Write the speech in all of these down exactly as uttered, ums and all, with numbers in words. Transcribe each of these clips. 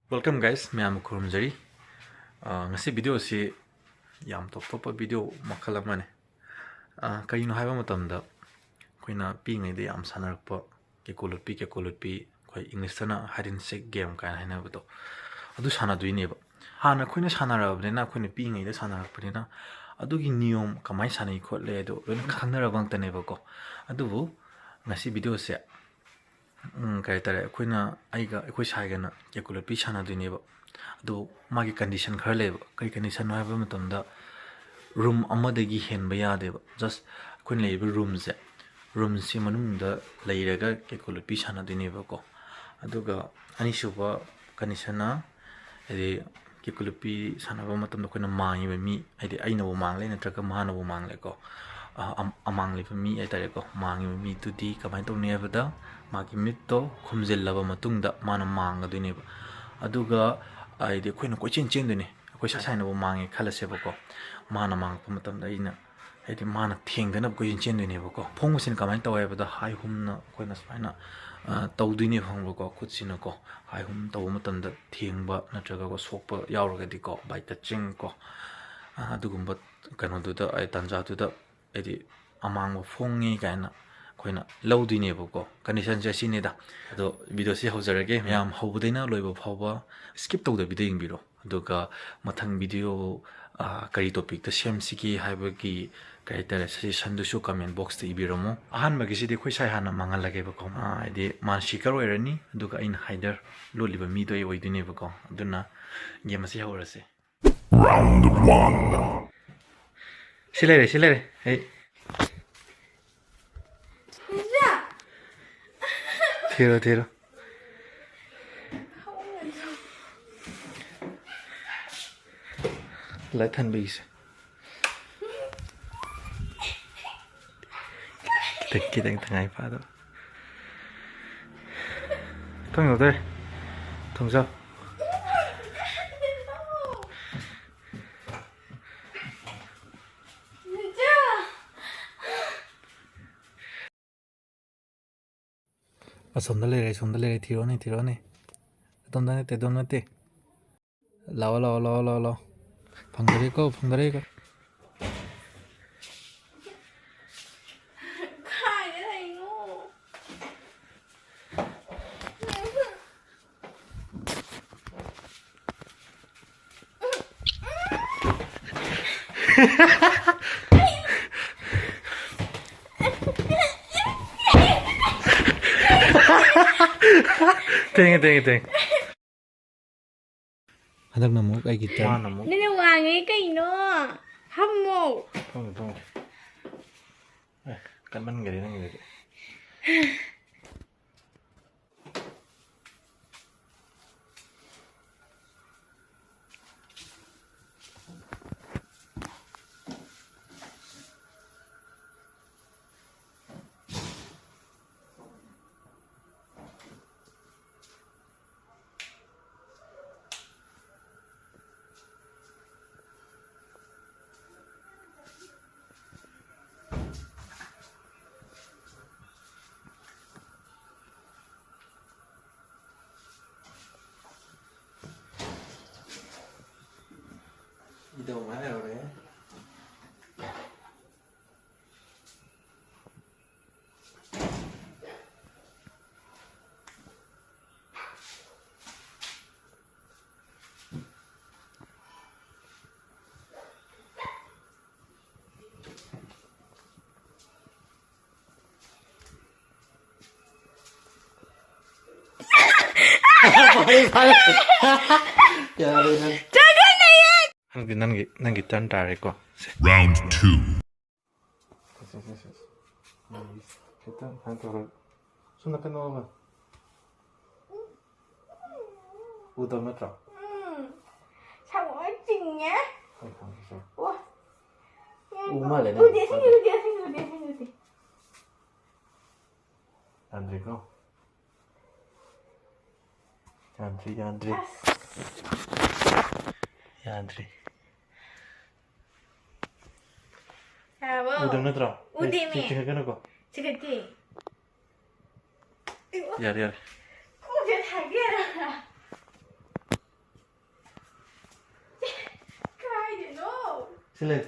Welcome guys, ꯃꯌꯥꯝ ꯈꯨꯔꯨꯝꯖꯔꯤ꯫ ꯑ, ꯉꯁꯤ video ꯑꯁꯤ ꯌꯥꯝ ꯇꯣꯞ ꯇꯣꯞꯄ video ꯃꯈꯜ ꯑꯃꯅꯤ꯫ ꯑ, ꯀꯔꯤꯅꯣ ꯍꯥꯏꯕ ꯃꯇꯝꯗ, ꯑꯩꯈꯣꯏꯅ ꯄꯤꯛꯏꯉꯩꯗ ꯌꯥꯝ ꯁꯥꯟꯅꯔꯛꯄ ꯀꯦꯀꯨ ꯂꯣꯠꯄꯤ, ꯀꯦꯀꯨ ꯂꯣꯠꯄꯤ, ꯑꯩꯈꯣꯏ English ꯇꯅ hide and seek game ꯀꯥꯏꯅ ꯍꯥꯏꯅꯕꯗꯣ, ꯑꯗꯨ ꯁꯥꯟꯅꯗꯣꯏꯅꯦꯕ꯫ ꯍꯥꯟꯅ ꯑꯩꯈꯣꯏꯅ ꯁꯥꯟꯅꯔꯛꯑꯕꯅꯤꯅ, ꯑꯩꯈꯣꯏꯅ ꯄꯤꯛꯏꯉꯩꯗ ꯁꯥꯟꯅꯔꯛꯄꯅꯤꯅ, ꯑꯗꯨꯒꯤ ꯅꯤꯌꯣꯝ ꯀꯃꯥꯏꯅ ꯁꯥꯟꯅꯩ ꯈꯣꯠꯂꯦ ꯑꯗꯣ ꯂꯣꯏꯅ ꯈꯪꯅꯔꯕ ꯉꯥꯛꯇꯅꯦꯕꯀꯣ꯫ ꯑꯗꯨꯕꯨ ꯉꯁꯤ video ꯁꯦ ꯎꯝ, ꯀꯩ ꯍꯥꯏꯇꯥꯔꯦ, ꯑꯩꯈꯣꯏꯅ, ꯑꯩꯒ, ꯑꯩꯈꯣꯏ ꯁꯥꯏꯒꯅ ꯀꯦꯀꯨ ꯂꯣꯠꯄꯤ ꯁꯥꯟꯅꯗꯣꯏꯅꯦꯕ꯫ ꯑꯗꯣ ꯃꯥꯒꯤ condition ꯈꯔ ꯂꯩꯌꯦꯕ꯫ ꯀꯔꯤ condition ꯅꯣ ꯍꯥꯏꯕ ꯃꯇꯝꯗ, room ꯑꯃꯗꯒꯤ ꯍꯦꯟꯕ ꯌꯥꯗꯦꯕ꯫ Just ꯑꯩꯈꯣꯏꯅ ꯂꯩꯔꯤꯕ room ꯁꯦ, room ꯁꯤ ꯃꯅꯨꯡꯗ ꯂꯩꯔꯒ ꯀꯦꯀꯨ ꯂꯣꯠꯄꯤ ꯁꯥꯟꯅꯗꯣꯏꯅꯦꯕꯀꯣ꯫ ꯑꯗꯨꯒ ꯑꯅꯤꯁꯨꯕ condition ꯅ, ꯍꯥꯏꯗꯤ, ꯀꯦꯀꯨ ꯂꯣꯠꯄꯤ ꯁꯥꯟꯅꯕ ꯃꯇꯝꯗ ꯑꯩꯈꯣꯏꯅ ꯃꯥꯡꯉꯤꯕ ꯃꯤ, ꯍꯥꯏꯗꯤ ꯑꯩꯅꯕꯨ ꯃꯥꯡꯂꯦ ꯅꯠꯇ꯭ꯔꯒ ꯃꯥꯅꯕꯨ ꯃꯥꯡꯂꯦꯀꯣ, ꯑ-, ꯑꯝ-, ꯑꯃꯥꯡꯂꯤꯕ ꯃꯤ ꯍꯥꯏꯇꯥꯔꯦꯀꯣ, ꯃꯥꯡꯉꯤꯕ ꯃꯤꯗꯨꯗꯤ ꯀꯃꯥꯏꯅ ꯇꯧꯅꯤ ꯍꯥꯏꯕꯗ, ꯃꯥꯒꯤ ꯃꯤꯠꯇꯣ ꯈꯨꯝꯖꯤꯜꯂꯕ ꯃꯇꯨꯡꯗ ꯃꯥꯅ ꯃꯥꯡꯒꯗꯣꯏꯅꯦꯕ꯫ ꯑꯗꯨꯒ, ꯍꯥꯏꯗꯤ, ꯑꯩꯈꯣꯏꯅ ꯀꯣꯏꯆꯦꯟ ꯆꯦꯟꯗꯣꯏꯅꯦ꯫ ꯑꯩꯈꯣꯏ ꯁꯥꯏ ꯁꯥꯏꯅꯕꯨ ꯃꯥꯡꯉꯦ ꯈꯜꯂꯁꯦꯕꯀꯣ, ꯃꯥꯅ ꯃꯥꯡꯉꯛꯄ ꯃꯇꯝꯗ ꯑꯩꯅ, ꯍꯥꯏꯗꯤ, ꯃꯥꯅ ꯊꯦꯡꯗꯅꯕ ꯀꯣꯏꯆꯦꯟ ꯆꯦꯟꯗꯣꯏꯅꯦꯕꯀꯣ꯫ ꯐꯣꯡꯕꯁꯤꯅ ꯀꯃꯥꯏꯅ ꯇꯧꯋꯦ ꯍꯥꯏꯕꯗ, ꯍꯥꯏ ꯍꯨꯝꯅ ꯑꯩꯈꯣꯏꯅ ꯁꯨꯃꯥꯏꯅ, ꯑ, ꯇꯧꯗꯣꯏꯅꯦꯕ, ꯈꯪꯕ꯭ꯔꯥꯀꯣ? ꯈꯨꯠꯁꯤꯅꯀꯣ, ꯍꯥꯏ ꯍꯨꯝ ꯇꯧꯕ ꯃꯇꯝꯗ ꯊꯦꯡꯕ ꯅꯠꯇ꯭ꯔꯒ ꯁꯣꯛꯄ ꯌꯥꯎꯔꯒꯗꯤꯀꯣ, by touching ꯀꯣ, ꯑ, ꯑꯗꯨꯒꯨꯝꯕ ꯀꯩꯅꯣꯗꯨꯗ, ꯑꯩ ꯇꯥꯟꯖꯥꯗꯨꯗ, ꯍꯥꯏꯗꯤ, ꯑꯃꯥꯡꯕ ꯐꯣꯡꯉꯦ ꯀꯥꯏꯅ ꯑꯩꯈꯣꯏꯅ ꯂꯧꯗꯣꯏꯅꯦꯕꯀꯣ꯫ Condition ꯁꯦ ꯑꯁꯤꯅꯤꯗ꯫ ꯑꯗꯣ video ꯁꯤ ꯍꯧꯖꯔꯒꯦ꯫ ꯃꯌꯥꯝ ꯍꯧꯕꯗꯩꯅ ꯂꯣꯏꯕ ꯐꯥꯎꯕ skip ꯇꯧꯗꯕꯤꯗ ꯌꯦꯡꯕꯤꯔꯣ꯫ ꯑꯗꯨꯒ ꯃꯊꯪ video, ꯑ, ꯀꯔꯤ topic ꯇ ꯁꯦꯝꯁꯤꯒꯦ ꯍꯥꯏꯕꯒꯤ, ꯀꯩ ꯍꯥꯏꯇꯥꯔꯦ, suggestion ꯗꯨꯁꯨ comment box ꯇ ꯏꯕꯤꯔꯝꯃꯣ꯫ ꯑꯍꯥꯟꯕꯒꯤꯁꯤꯗꯤ ꯑꯩꯈꯣꯏ ꯁꯥꯏ ꯍꯥꯟꯅ ꯃꯥꯡꯍꯜꯂꯒꯦꯕꯀꯣ꯫ ꯑ, ꯍꯥꯏꯗꯤ ꯃꯥꯅ seeker ꯑꯣꯏꯔꯅꯤ, ꯑꯗꯨꯒ ꯑꯩꯅ hider ꯂꯣꯠꯂꯤꯕ ꯃꯤꯗꯣ ꯑꯩ ꯑꯣꯏꯗꯣꯏꯅꯦꯕꯀꯣ꯫ ꯑꯗꯨꯅ game ꯑꯁꯤ ꯍꯧꯔꯁꯦ꯫ Round one. ꯁꯤ ꯂꯩꯔꯦ, ꯁꯤ ꯂꯩꯔꯦ꯫ ꯑꯩ ꯊꯤꯔꯣ, ꯊꯤꯔꯣ꯫ Light ꯊꯥꯟꯕꯤꯒꯦꯁꯦ꯫ ꯈꯤꯇꯪ, ꯈꯤꯇꯪ ꯇꯉꯥꯏ ꯐꯥꯗꯕ꯫ ꯊꯣꯡ ꯌꯧꯗꯣꯔꯦ꯫ ꯊꯣꯡꯖꯥꯎ꯫ ꯑꯁꯣꯝꯗ ꯂꯩꯔꯦ, ꯑꯁꯣꯝꯗ ꯂꯩꯔꯦ꯫ ꯊꯤꯔꯣꯅꯦ, ꯊꯤꯔꯣꯅꯦ꯫ ꯑꯗꯣꯝꯗ ꯅꯠꯇꯦ, ꯑꯗꯣꯝ ꯅꯠꯇꯦ꯫ ꯂꯥꯛꯑꯣ, ꯂꯥꯛꯑꯣ, ꯂꯥꯛꯑꯣ, ꯂꯥꯛꯑꯣ, ꯂꯥꯛꯑꯣ꯫ ꯐꯪꯗꯔꯦꯀꯣ, ꯐꯪꯗꯔꯦꯀꯣ꯫ ꯀꯥꯏꯗ ꯂꯩꯅꯣ? ꯊꯦꯡꯉꯦ, ꯊꯦꯡꯉꯦ, ꯊꯦꯡꯉꯦ꯫ ꯍꯟꯗꯛꯅ ꯑꯃꯨꯛ ꯑꯩꯒꯤ turn꯫ ꯃꯥꯅ ꯑꯃꯨꯛ ꯅꯪꯅ ꯋꯥꯡꯉꯦ ꯀꯩꯅꯣ? ꯐꯝꯃꯣ꯫ ꯐꯝꯒꯦ, ꯐꯝꯒꯦ꯫ ꯑꯦ, ꯀꯟꯃꯟꯒꯔꯦ ꯅꯪꯒꯤꯗꯨꯗꯤ꯫ ꯏꯗꯧ ꯃꯥꯜꯂꯦ ꯍꯧꯔꯦ꯫ ꯐꯔꯦ, ꯐꯔꯦ꯫ ꯌꯥꯔꯦ ꯅꯪ꯫ ꯅꯪꯒꯤ, ꯅꯪꯒꯤ, ꯅꯪꯒꯤ turn ꯇꯥꯔꯦꯀꯣ꯫ ꯁꯦ꯫ Round two. ꯁꯦ, ꯁꯦ, ꯁꯦ, ꯁꯦ꯫ ꯈꯤꯇꯪ ꯁꯨꯃꯥꯏꯅ ꯇꯧꯔꯒ꯫ ꯁꯣꯝ ꯅꯥꯀꯟ ꯑꯣꯜꯂꯒ꯫ ꯎꯗꯕ ꯅꯠꯇ꯭ꯔꯣ? ꯎꯝ꯫ ꯁꯥꯃꯨ ꯂꯣꯏ ꯆꯤꯡꯉꯦ꯫ ꯍꯣꯏ, ꯍꯣꯏ, ꯍꯣꯏ꯫ ꯋꯥ꯫ ꯎ ꯃꯥꯜꯂꯦ ꯅꯪ꯫ ꯎꯗꯦ, ꯑꯁꯦꯡꯀꯤ ꯎꯗꯦ, ꯑꯁꯦꯡꯀꯤ ꯎꯗꯦ, ꯑꯁꯦꯡꯀꯤ ꯎꯗꯦ꯫ ꯌꯥꯗ꯭ꯔꯦꯀꯣ? ꯌꯥꯗ꯭ꯔꯤ, ꯌꯥꯗ꯭ꯔꯤ꯫ ꯑꯁ꯫ ꯌꯥꯗ꯭ꯔꯤ꯫ ꯌꯥꯔꯕꯣ? ꯎꯗꯕ ꯅꯠꯇ꯭ꯔꯣ? ꯎꯗꯦꯃꯤ꯫ ꯁꯤ ꯆꯤꯡꯈꯠꯀꯅꯨꯀꯣ꯫ ꯆꯤꯡꯈꯠꯇꯦ꯫ ꯌꯥꯔꯦ, ꯌꯥꯔꯦ꯫ ꯈꯣꯡꯁꯦ ꯊꯥꯡꯒꯦꯔꯥ? ꯁꯤ ꯂꯩ꯫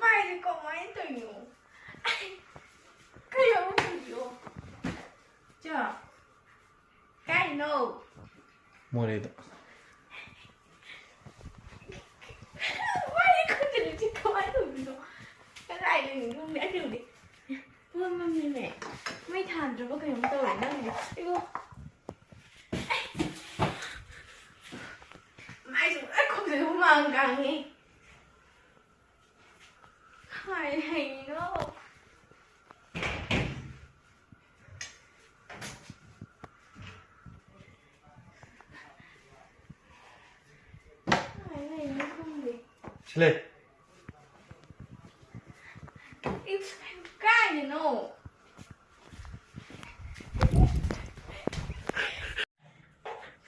ꯃꯥꯏꯁꯦ ꯀꯃꯥꯏꯅ ꯇꯧꯔꯤꯅꯣ? ꯀꯩꯗꯧꯔꯤꯅꯣ? ꯆꯣ꯫ ꯀꯥꯏꯅꯣ? ꯃꯣꯔꯦꯗ꯫ ꯃꯥꯏꯁꯦ ꯈꯨꯠꯇꯅꯤ ꯁꯤ ꯀꯃꯥꯏꯅ ꯇꯧꯔꯤꯅꯣ? ꯀꯗꯥꯏꯗꯅꯣ ꯈꯪꯗꯦ ꯑꯩ ꯈꯪꯗꯦ꯫ ꯄꯨꯡꯃꯝ ꯃꯝꯃꯦꯃꯦ꯫ ꯃꯩ ꯊꯥꯟꯗ꯭ꯔꯕ ꯀꯩꯅꯣꯝ ꯇꯧꯔꯦ ꯅꯪꯒꯤꯗꯣ꯫ ꯑꯩꯕꯣ꯫ ꯃꯥꯏꯁꯦ ꯂꯣꯏ ꯈꯨꯝꯖꯤꯜꯂ ꯍꯨꯃꯥꯡ ꯀꯥꯡꯉꯦ꯫ ꯀꯥꯏ ꯂꯩꯔꯤꯅꯣ? ꯀꯥꯏ ꯂꯩꯔꯤꯅꯣ ꯈꯪꯗꯦ꯫ ꯁꯤ ꯂꯩ꯫ ꯏꯁ, ꯀꯥꯏꯗꯅꯣ?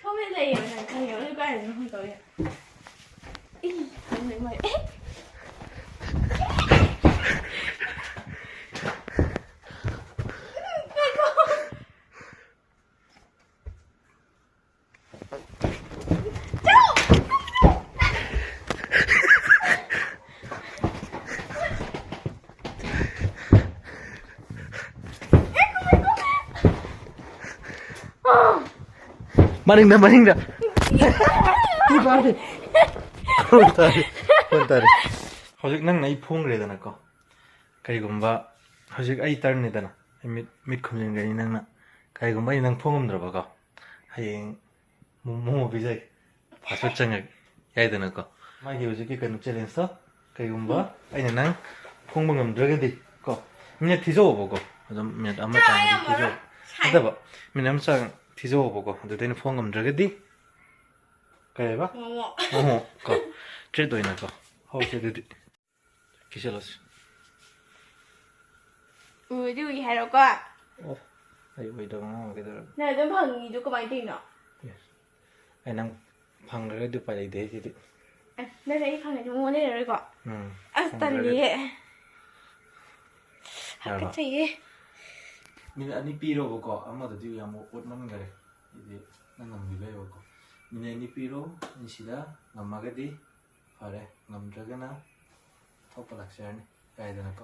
ꯁꯣꯝꯗ ꯂꯩꯌꯦꯕ, ꯅꯪ ꯈꯪꯉꯦꯕ, ꯑꯗꯨ ꯀꯥꯏꯗꯅꯣ ꯈꯪꯗꯕ ꯌꯥꯏ꯫ ꯏ, ꯈꯪꯗꯦ ꯃꯣꯏ꯫ ꯑꯦ! ꯉꯥꯏꯈꯣ꯫ ꯃꯅꯤꯡꯗ, ꯃꯅꯤꯡꯗ꯫ ꯐꯣꯟ ꯇꯥꯔꯦ, ꯐꯣꯟ ꯇꯥꯔꯦ꯫ ꯍꯧꯖꯤꯛ ꯅꯪꯅ ꯑꯩ ꯐꯣꯡꯈ꯭ꯔꯦꯗꯅꯀꯣ꯫ ꯀꯔꯤꯒꯨꯝꯕ ꯍꯧꯖꯤꯛ ꯑꯩ ꯇꯔꯟꯅꯤꯗꯅ, ꯑꯩ ꯃꯤꯠ, ꯃꯤꯠ ꯈꯨꯝꯖꯤꯟꯒꯅꯤ ꯅꯪꯅ꯫ ꯀꯔꯤꯒꯨꯝꯕ ꯑꯩꯅ ꯅꯪ ꯐꯣꯡꯉꯝꯗ꯭ꯔꯕꯀꯣ, ꯍꯌꯦꯡ ꯃꯣ-, ꯃꯣꯃꯣ ꯄꯤꯖꯒꯦ꯫ ꯐꯥꯁ ꯐꯨꯗ ꯆꯪꯉꯒꯦ꯫ ꯌꯥꯏꯗꯅꯀꯣ? ꯃꯥꯒꯤ ꯍꯧꯖꯤꯛꯀꯤ ꯀꯩꯅꯣ ꯆꯦꯂꯦꯟꯖꯇꯣ, ꯀꯩꯒꯨꯝꯕ ꯎꯝ꯫ ꯑꯩꯅ ꯅꯪ ꯐꯣꯡꯕ ꯉꯝꯗ꯭ꯔꯒꯗꯤ ꯀꯣ, ꯃꯤꯅꯠ ꯊꯤꯖꯧꯑꯣꯕꯀꯣ꯫ ꯑꯗꯨꯝ ꯃꯤꯅꯤꯠ ꯑꯃ ꯆꯥꯡ ꯑꯗꯨꯝ ꯊꯤꯖꯧ꯫ ꯅꯠꯇꯕ, ꯃꯤꯅꯤꯠ ꯑꯃ ꯆꯥꯡ ꯊꯤꯖꯧꯑꯣꯕꯀꯣ꯫ ꯑꯗꯨꯗ ꯑꯩꯅ ꯐꯣꯡ ꯉꯝꯗ꯭ꯔꯒꯗꯤ ꯀꯩ ꯍꯥꯏꯕ? ꯃꯣꯃꯣ꯫ ꯃꯣꯃꯣ ꯀꯣ꯫ ꯇ꯭ꯔꯤꯠ ꯑꯣꯏꯅꯀꯣ꯫ ꯍꯧꯁꯦ ꯑꯗꯨꯗꯤ꯫ ꯀꯤꯁꯜꯂꯁꯤ꯫ ꯎꯗꯤ ꯎꯏ ꯍꯥꯏꯔꯣꯀꯣ꯫ ꯑꯣ, ꯑꯩ ꯑꯣꯏꯗꯕ ꯉꯥꯡꯕ ꯀꯩꯗꯧꯔꯒꯦ? ꯅꯪ ꯑꯗꯨꯝ ꯐꯪꯉꯤꯗꯣ ꯀꯃꯥꯏꯅ ꯇꯧꯔꯤꯅꯣ? ꯑꯦ, ꯑꯩ ꯅꯪ ꯐꯪꯈ꯭ꯔꯒꯗꯤ ꯎꯄꯥꯏ ꯂꯩꯇꯦ ꯁꯤꯗꯤ꯫ ꯑꯦ, ꯅꯪ ꯑꯩ ꯐꯪꯉꯗꯤ ꯃꯉꯣꯟꯗ ꯂꯩꯔꯔꯣꯏꯀꯣ? ꯎꯝ, ꯑꯁ, ꯐꯪꯈ꯭ꯔꯒꯗꯤ꯫ ꯇꯜꯂꯤꯌꯦ꯫ ꯌꯥꯔꯕ? ꯍꯥꯀꯠꯆꯩꯌꯦ꯫ ꯃꯤꯅꯤꯠ ꯑꯅꯤ ꯄꯤꯔꯣꯕꯀꯣ, ꯑꯃꯗꯨꯗꯤ ꯌꯥꯝ ꯑꯣꯠꯃꯟꯈꯔꯦ꯫ ꯑꯩꯗꯤ ꯅꯪ ꯉꯝꯈꯤꯕ ꯌꯥꯏꯕꯀꯣ꯫ ꯃꯤꯅꯤꯠ ꯑꯅꯤ ꯄꯤꯔꯣ, ꯑꯅꯤꯁꯤꯗ ꯉꯝꯃꯒꯗꯤ ꯐꯔꯦ, ꯉꯝꯗ꯭ꯔꯒꯅ ꯑꯇꯣꯞꯄ ꯂꯥꯛꯆꯔꯅꯤ, ꯀꯥꯏꯗꯅꯀꯣ꯫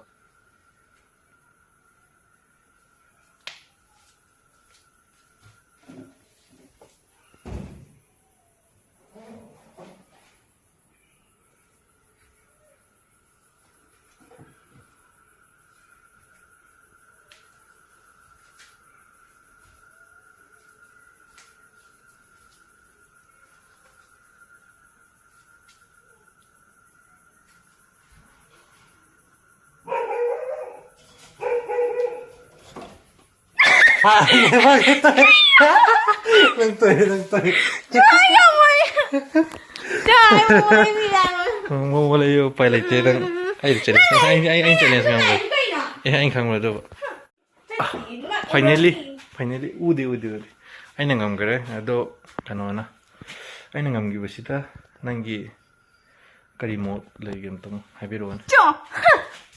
ꯅꯪ ꯇꯣꯏ, ꯅꯪ ꯇꯣꯏ꯫ ꯃꯣꯃꯣ ꯂꯩꯌꯨ, ꯎꯄꯥꯏ ꯂꯩꯇꯦ ꯅꯪ꯫ ꯑꯩ ꯆꯦꯂꯦꯟꯖ, ꯑꯩ, ꯑꯩ, ꯑꯩ ꯆꯦꯂꯦꯟꯖ ꯉꯝꯒꯦ꯫ ꯑꯦ, ꯑꯩꯅ ꯈꯪꯕꯗꯨꯕꯨ꯫ Finally, finally. ꯎꯗꯦ, ꯎꯗꯦ, ꯎꯗꯦ꯫ ꯑꯩꯅ ꯉꯝꯈ꯭ꯔꯦ꯫ ꯑꯗꯣ ꯀꯩꯅꯣꯅ, ꯑꯩꯅ ꯉꯝꯈꯤꯕꯁꯤꯗ ꯅꯪꯒꯤ ꯀꯔꯤ ꯃꯣꯠ ꯂꯩꯒꯦ ꯑꯝꯇꯪ ꯍꯥꯏꯕꯤꯔꯛꯑꯣꯅꯦ꯫ ꯆꯣ!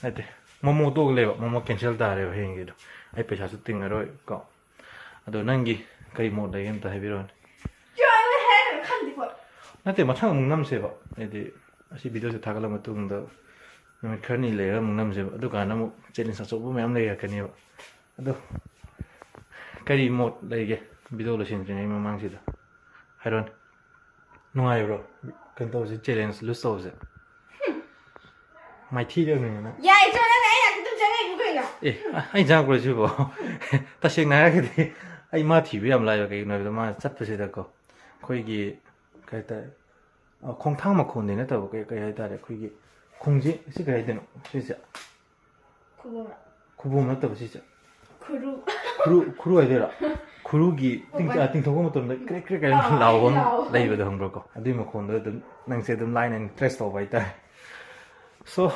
ꯅꯠꯇꯦ, ꯃꯣꯃꯣ ꯇꯣꯛꯂꯦꯕ, ꯃꯣꯃꯣ ꯀꯦꯟꯁꯦꯜ ꯇꯥꯔꯦꯕ ꯍꯌꯦꯡꯒꯤꯗꯣ꯫ ꯑꯩ ꯄꯩꯁꯥꯁꯨ ꯇꯤꯡꯉꯔꯣꯏ ꯀꯣ꯫ ꯑꯗꯣ ꯅꯪꯒꯤ ꯀꯔꯤ ꯃꯣꯠ ꯂꯩꯒꯦ ꯑꯝꯇ ꯍꯥꯏꯕꯤꯔꯛꯑꯣꯅꯦ꯫ ꯆꯣ, ꯑꯩ ꯍꯥꯏꯔꯒ ꯈꯪꯗꯦꯀꯣ꯫ ꯅꯠꯇꯦ, ꯃꯊꯪ ꯑꯃꯨꯛ ꯅꯝꯁꯦꯕ꯫ ꯍꯥꯏꯗꯤ ꯑꯁꯤ ꯚꯤꯗꯤꯑꯣꯁꯦ ꯊꯥꯒꯠꯂ ꯃꯇꯨꯡꯗ ꯅꯨꯃꯤꯠ ꯈꯔꯅꯤ ꯂꯩꯔꯒ ꯑꯃꯨꯛ ꯅꯝꯁꯦꯕ꯫ ꯑꯗꯨꯀꯥꯟꯗ ꯑꯃꯨꯛ ꯆꯦꯂꯦꯟꯖ ꯑꯆꯧꯕ ꯃꯌꯥꯝ ꯂꯩꯔꯛꯀꯅꯦꯕ꯫ ꯑꯗꯣ ꯀꯔꯤ ꯃꯣꯠ ꯂꯩꯒꯦ ꯚꯤꯗꯤꯑꯣ ꯂꯣꯏꯁꯤꯟꯗ꯭ꯔꯤꯉꯩ ꯃꯃꯥꯡꯁꯤꯗ? ꯍꯥꯏꯔꯣꯅꯦ꯫ ꯅꯨꯡꯉꯥꯏꯕ꯭ꯔꯣ ꯀꯩꯅꯣ ꯇꯧꯕꯁꯦ, ꯆꯦꯂꯦꯟꯖ ꯂꯨꯖ ꯇꯧꯕꯁꯦ? ꯃꯥꯏꯊꯤꯔꯕꯅꯤꯅ ꯅꯪ꯫ ꯌꯥꯏ, ꯆꯣ, ꯅꯪ ꯑꯩ ꯅꯥꯛꯇ ꯑꯗꯨꯝ ꯆꯪꯉꯛꯏꯕꯨ ꯀꯩꯅꯣ? ꯑꯦ, ꯑ-, ꯑꯩ ꯆꯪꯉꯛꯄ꯭ꯔꯣ ꯁꯤꯕꯣ? ꯇꯁꯦꯡꯅ ꯍꯥꯏꯔꯒꯗꯤ ꯑꯩ ꯃꯥ ꯊꯤꯕ ꯌꯥꯝ ꯂꯥꯏꯕ꯫ ꯀꯩꯒꯤꯅꯣ ꯍꯥꯏꯕꯗ ꯃꯥ ꯆꯠꯄꯁꯤꯗꯀꯣ, ꯑꯩꯈꯣꯏꯒꯤ ꯀꯩ ꯍꯥꯏꯇꯥꯔꯦ, ꯑ, ꯈꯣꯡꯊꯥꯡ ꯃꯈꯣꯟꯗꯤ ꯅꯠꯇꯕ, ꯀꯩ, ꯀꯩ ꯍꯥꯏꯇꯥꯔꯦ, ꯑꯩꯈꯣꯏꯒꯤ ꯈꯣꯡꯖꯦ-, ꯁꯤ ꯀꯩ ꯍꯥꯏꯗꯣꯏꯅꯣ ꯁꯤꯁꯦ? ꯈꯨꯕꯣꯝꯔ? ꯈꯨꯕꯣꯝ ꯅꯠꯇꯕ ꯁꯤꯁꯦ꯫ ꯈꯨꯔꯨ꯫ ꯈꯨꯔꯨ, ꯈꯨꯔꯨ ꯍꯥꯏꯗꯣꯏꯔꯥ? ꯈꯨꯔꯨꯒꯤ ꯇꯤꯡ-, ꯑꯣ, ꯑ, ꯇꯤꯡꯊꯣꯛꯄ ꯃꯇꯝꯗ ꯀ꯭ꯔꯦꯛ ꯀ꯭ꯔꯦꯛ ꯍꯥꯏꯅ ꯑꯥ, ꯂꯥꯎꯕ ꯑꯃ ꯂꯥꯎꯕ꯫ ꯂꯩꯕꯗꯣ ꯈꯪꯕ꯭ꯔꯥꯀꯣ? ꯑꯗꯨꯏ ꯃꯈꯣꯟꯗꯣ ꯑꯗꯨꯝ ꯅꯪꯁꯦ ꯑꯗꯨꯝ line and trace ꯇꯧꯕ ꯍꯥꯏꯇꯥꯔꯦ꯫ So,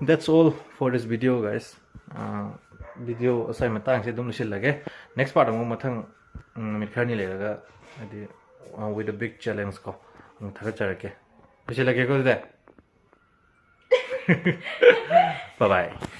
that's all for this video, guys. ꯑ, ꯚꯤꯗꯤꯑꯣ ꯑꯁ꯭ꯋꯥꯏ ꯃꯇꯥꯡꯁꯦ ꯑꯗꯨꯝ ꯂꯣꯏꯁꯤꯜꯂꯒꯦ꯫ Next part ꯑꯃꯨꯛ ꯃꯊꯪ, ꯎꯝ, ꯅꯨꯃꯤꯠ ꯈꯔꯅꯤ ꯂꯩꯔꯒ, ꯍꯥꯏꯗꯤ, ꯑ, with a big challenge ꯀꯣ, ꯑꯃꯨꯛ ꯊꯥꯒꯠꯆꯔꯛꯀꯦ꯫ ꯂꯣꯏꯁꯤꯜꯂꯒꯦꯀꯣ ꯑꯗꯨꯗꯤ꯫ Bye bye.